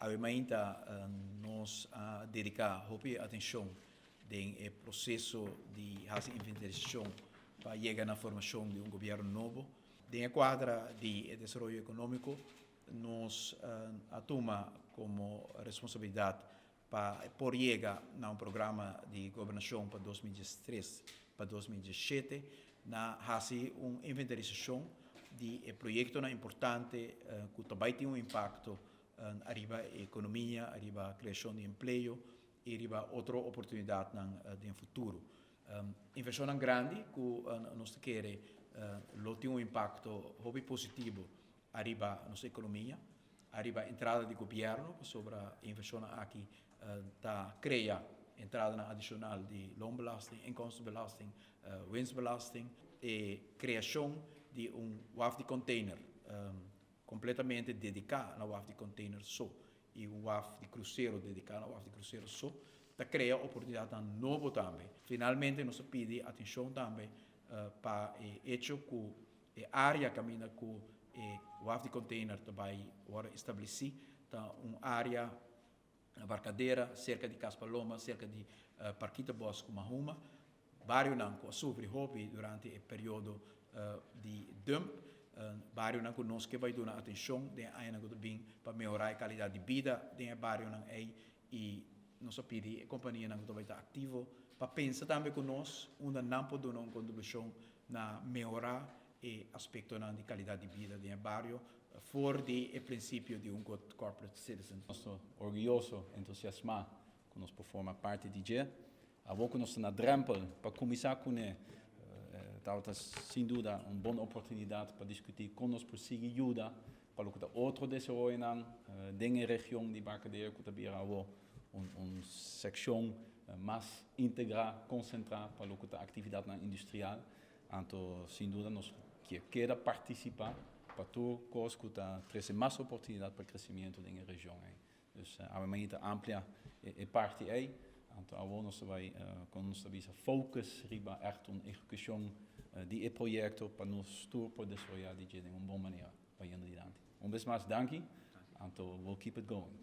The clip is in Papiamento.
Awe mainta nos a dediká hopi atenshon den e proseso di hasi inventarisashon pa yega na formashon di un gobièrnu nobo. Den e kuadra di e desaroyo ekonómiko nos a tuma komo responsabilidat pa por yega na un programa di gobernashon pa 2013 pa 2017 na hasi un inventarisashon di e proyektonan importante ku ta bai tin un impakto ariba ekonomia, ariba kreashon di empleo i riba otro oportunidatnan den futuro. Invershonnan grandi ku nos ta kere lo tin un impakto hopi positivo ariba nos ekonomia, ariba entrada di gobièrnu, pasobra e invershonnan aki ta krea entradanan adishonal di loonbelasting, inkomstenbelasting, winstbelasting, e kreashon di un waf di container kompletamente dediká na waf di container so i un waf di krusero dediká na waf di krusero so, ta krea oportunidatnan nobo tambe. Finalmente nos ta pidi atenshon tambe pa e echo ku e área kaminda ku e waf di container ta bai wòrdu establesí ta un área na Barcadera, serka di Cas Paloma, serka di Parkietenbos ku Mahuma, barionan ku a sufri hopi durante e periodo di dump, barionan ku nos ke bai duna atenshon den e añanan ku ta bin pa mehorá e kalidat di bida den e barionan ei i nos a pidi e kompanianan ku ta bai ta aktivo pa pensa tambe ku nos unda nan por duna un kontribushon na mehorá e aspektonan di kalidat di bida den e bario for di e prinsipio di un good corporate citizen. Nos ta orguyoso, entusiasmá ku nos por forma parti di dje. Awor ku nos ta na drèmpel pa kuminsá kuné, tabata sin duda un bon oportunidat pa diskutí kon nos por sigui yuda pa loke ta otro desaroyonan den e region di Barcadera ku ta bira awor un sekshon mas integrá, konsentrá pa loke ta aktividatnan industrial. Anto sin duda nos kier keda partisipá pa tur kos ku ta trese mas oportunidat pa kresimiento den e region ei. Dus awe mainta amplia e parti ei. Anto awor nos ta bai, kon nos ta bisa, focus riba ègt un ehekushon di e proyekto pa nos tur por desaroyá di dje den un bon manera bayendo dilanti. Un bes mas danki, anto we'll keep it going.